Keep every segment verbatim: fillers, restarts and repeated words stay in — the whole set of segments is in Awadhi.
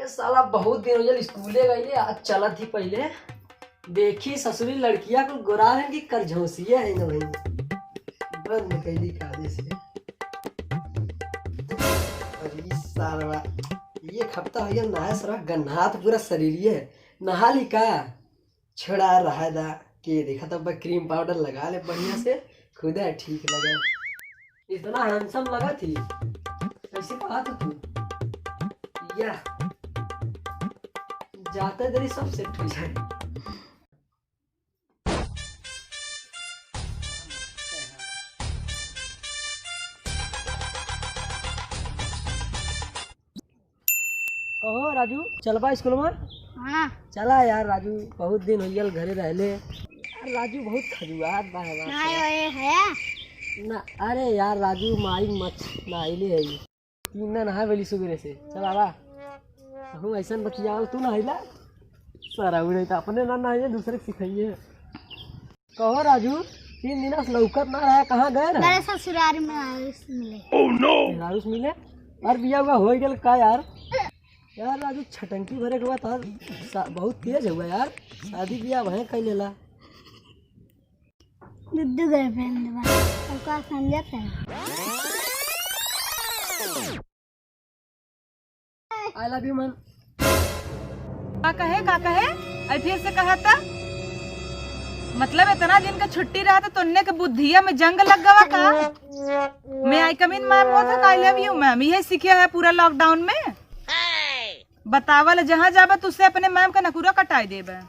साला बहुत दिन हो गया स्कूले गइले, आज चलत ही पहिले। देखी ससुरी लड़किया को गोरावे की करझोसिया है ना भाई। बंद कैली काले से। अरे सारवा, ये हफ्ता हो गया नहाए सरवा, गन्हात पूरा शरीर ये। नहा ली का? छोड़ा रहा दा। के देखा तब cream powder लगा ले बढ़िया से, खुदा ठीक लगा। इतना handsome लगा थी, कैसे कहा तू तू? या जाते देरी सब set हो जाए। कहो राजू, चलबा स्कूल में? हाँ। चला यार राजू, बहुत दिन हो गया घरे रहले। यार राजू बहुत खजुआत बा हमार नहीं से। ओए है। ना, अरे यार राजू, माई मच ना आइले है। तीन ना नहा वेली सुबेरे से। चल आवा। हम ऐसन बतियावल तू ना आइला। सारा उड़े तो अपने ना नहाइए, दूसरे के सिखाइए। कहो राजू, तीन दिन से लौकत ना रहा, कहाँ गए रहे? मेरे ससुराल में आयुष मिले। मेहरारू से मिले? और बिया हुआ हो गल का यार? यार राजू, छटंकी भरे के बाद और सा-, बहुत तेज हुआ यार। शादी बिया वहीं कर लेला। दुद्दू girlfriend बा, ओका समझत है। I love you man। का कहे, का कहे? आई फिर से कहा था। मतलब इतना दिन का छुट्टी रहा था, तोन्ने के बुद्धिया में जंग लग गवा का? May I come in ma'am होत है का I love you ma'am? यही सीखे है पूरा lockdown में। बतावल, जहाँ जाबे तुझसे अपने ma'am का नकुरा कटाई देबे।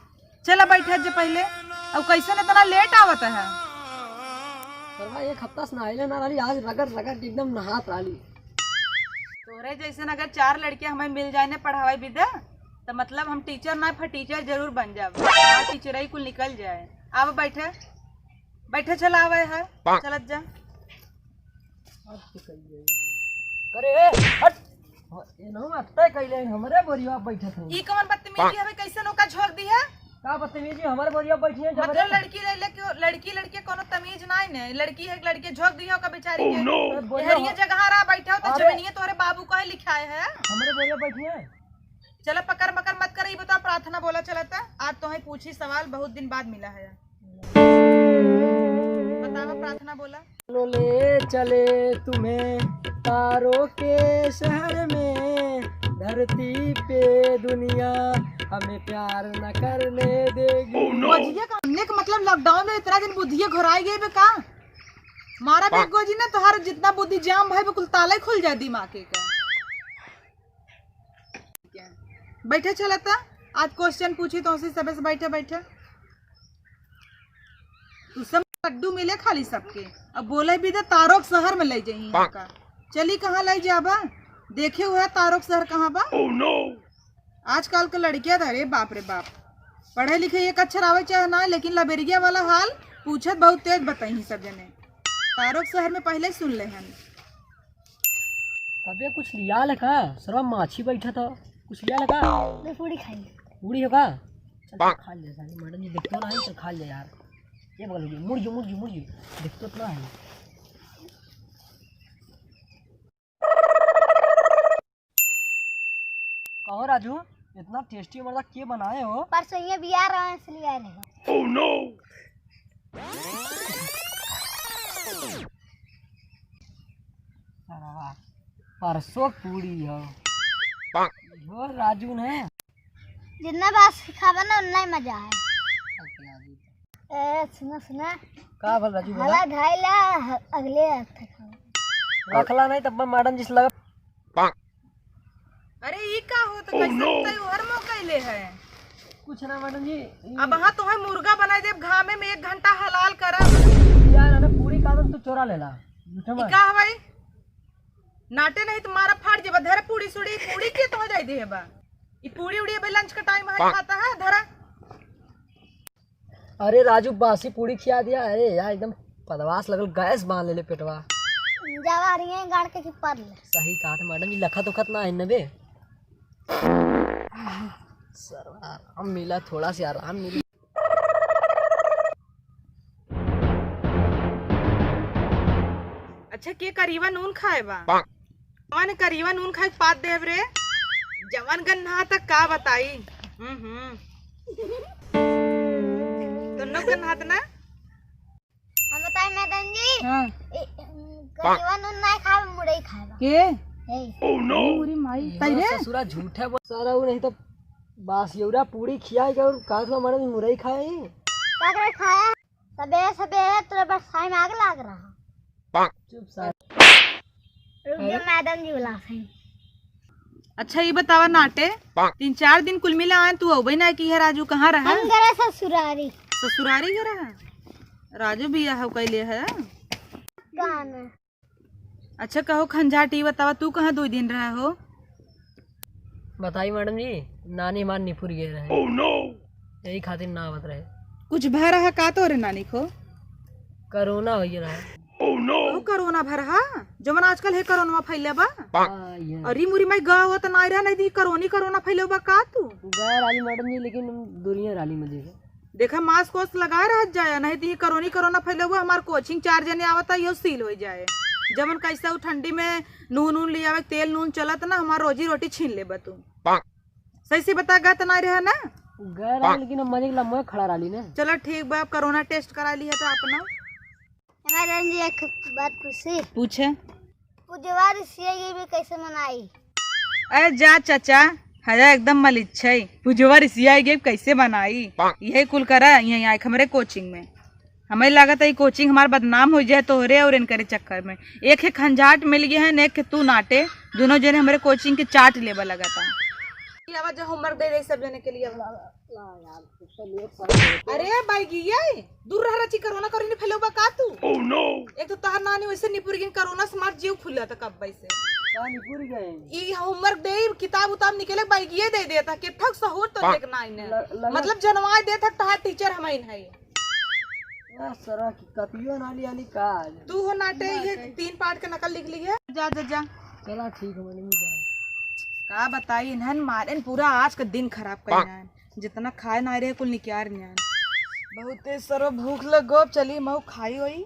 चला बैठे जे पहिले, अब कैसन इतना late आवत है? सरवा एक हफ्ता से नहाइले ना रहली, आज रगड़ रगड़ के एकदम नहात रहली। तोहरे जैसन अगर चार लड़कियां हमें मिल जाए ने पढ़ावे बिदे, तो मतलब हम teacher ना फटीचर जरूर बन जाब। हाँ, टीचरई कुल निकल जाए। आव बैठे, बैठे चला आवे है, चलत जा। अरे ए, हट। ए नहु अत्ते कैले हमरे बोरिया बैठत हो। ई कौन बदतमीजी हवे, कैसन ओका झोंक दी है? का बदतमीजी, हमरे बोरिया बैठी है जब मतलब रे? लड़की रह लेके, लड़की लड़के कोनो तमीज नाई ने, लड़की है, लड़के झोंक दी है ओका बेचारी के। ए, बोरिया हरिये हो- जगह रहा बैठे हो तो अरे। जमीनिये तोहरे बाबू कहे लिखाए है। हमरे बोरिया बैठी है। चला पकड़ मकर मत कर, ई बताओ प्रार्थना बोला चलत। आज तोहे पूछी सवाल, बहुत दिन बाद मिला है। बतावा प्रार्थना बोला। लो ले चले तुम्हें तारों के शहर में, धरती पे दुनिया हमें प्यार न करने देगी। बजिया का हमने का मतलब lockdown में इतना दिन बुद्धिये घोराई गई बे का? मारा बे गोजी ना तोहार जितना बुद्धि जाम भाई बिल्कुल ताला ही खुल जाए दिमाग के का। बैठे चलत, आज question पूछी तो उसी सबे से बैठे बैठे। तू सब लड्डू मिले खाली सबके। अब बोले भी दे तारोक शहर में ले जाई यहाँ का। चली कहाँ ले जाबा? देखे हुआ तारोक शहर कहाँ बा? आजकल के लड़किया तो, अरे बाप रे बाप, पढ़े लिखे एक अक्षर आवे चाहे ना, लेकिन लबेरिया वाला हाल पूछत बहुत तेज बताई सब जने। तारोक शहर में पहिले सुन ले हन। कबे कुछ लिया ले का? सरवा माछी बैठा था, कुछ लिया ले का? मैं पूरी खाई। पूरी हो का? चल, चल खा ले साली, मैडम जी देखते हो ना, चल खा ले यार। ये बगल हो गई, मुड़ जो, मुड़ जो, मुड़ जो, देखते हो ना है। कहो राजू, इतना tasty मर्दा के बनाए हो? परसों ये बिया रहा है इसलिए आए रहे। सरवा, परसों पूरी हो। यो राजू ने। जितना बार सिखावा ना, उतना ही मजा आए। ए, सुना, सुना। का बोल राजू, बोला? हला घायला, ह-, अगले हफ्ते खावा। रखला नहीं तब मैडम जी से लगा। अरे, ई का हो? तो कैसे तय ओहर मौका ले है? कुछ ना मैडम जी, ई अब हाँ, तोहे मुर्गा बनाई देब घामे में, एक घंटा हलाल करब। यार, अरे पूरी का तू चोरा लेला। झूठे ई मत। का हवाई? नाटे नहीं तो मारा फाट जेबा। धर पूरी सुड़ी, पूरी के तो हो जाई देबा। ई पूरी उड़ी अबे lunch का time है, खाता है, धरा। अरे राजू, बासी पूरी खिया दिया। अरे यार, एकदम पदवास लगल, गैस बांध लेले पेटवा। जावा रही है गाड़ के कि पड़ ले। सही कहा था मैडम जी, लखत उखत ना है न बे। सरवा, आराम मिला, थोड़ा सा आराम मिला। अच्छा, के करीबा नून खाए बा? कौन करीबा नून खाए के पात देब रे? जवन गन्हात का बताई। हम्म, हम्म। दोनों गन्हात ना? हम बताई मैडम जी। हाँ। ए, कचवा नून नाहीं खाए, मुरई खाए बा। के? ए। अरे मोरी माई, ये तई रे? ससुरा झूठा बोल, सारा वो नहीं तो बासियौरा पूड़ी खियाई के और कहा था मैडम मुरई खाए। का करे खाया? सबेरे सबेरे तोरे बरसाई में आग लाग रहा। चुप सार। रुक जा, अरे? मैडम जी बुला सही। अच्छा, ये बतावा नाटे, तीन चार दिन कुल मिला आए, तू अउबे ना की है राजू, कहाँ रहा? हम गए ससुरारी। ससुरारी गए रहा? राजू भी यह कैले है। कहाँ है? अच्छा कहो खंजाट, ये बतावा तू कहाँ दो दिन रहा हो? बताई मैडम जी, नानी हमार निपुर गए रहे। Oh no! यही खातिर ना आवत रहे। कुछ भा रहा का तोरे नानी को? कोरोना हो गया रहा। Oh no! ओ कोरोना भा रहा, जवन आजकल है कोरोना फैले बा। हाँ, ये। अरे मुरी माई, गाँव त नाई रहा, नहीं दी कोरोनी कोरोना फैले बा का तू? गए राली मैडम जी, लेकिन हम दुनिया राली में देखे। देखा, मास्क वास्क लगा रह जाए, नहीं तो ये कोरोनी कोरोना फैले हुआ, हमार कोचिंग चार जने आवता, यो सील हो जाए। जवन कैसा उ ठंडी में नून नून ले आवे, तेल नून चलत ना, हमार रोजी रोटी छीन लेबा तू। सही से बता, गत ना रहा ना? गए रहा, लेकिन हम मजे के लम्बे खड़ा रहली ना। चलो ठीक बा, अब कोरोना टेस्ट करा लिया था अपना। मैडम जी, एक बात पूछी? पूछे। पुजवा रिसिया ये भी कैसे मनाई? अरे जा चाचा, हया एकदम मलिच्छई। पुजवा रिसिया ये कैसे मनाई? यही कुल करा, यही आए हमरे कोचिंग में। हमें लागत है, ई कोचिंग हमार बदनाम हो जाए तोहरे और इनकरे चक्कर में। एक है खंजाट मिल गया है, एक है तू नाटे, दोनों जने हमरे कोचिंग के चाट लेबा लगाता। ये आवाज होमवर्क दे दे सब जने के लिए। अरे बाई गिया, दूर रह रची, कोरोना कोरोनी फैलौबा का तू? Oh no! एक तो तहर नानी वैसे निपुर गई, कोरोना से मार जीव फुला था कब से। का निपुर गए? ई होमवर्क दे, किताब उताब निकले, बाई गिया दे देता, के ठक सहूर तो देख ना इन्हें। ल-, लगा मतलब जनवाए दे थक तहार टीचर हम ही नहीं। या सरा की कपियो ना लिया ली का आज? तू हो नाटे, ये तीन पार्ट का नकल लिख ली है। जा, जा, जा। चला ठीक है, मैंने भी जाए। का बताई इन्हन मारे न पूरा आज का दिन खराब कर इन्हन। जितना खाए ना रहे कुल निक्यार न्यान। बहुत तेज सरो भूख लगो, चली महू खाई होई।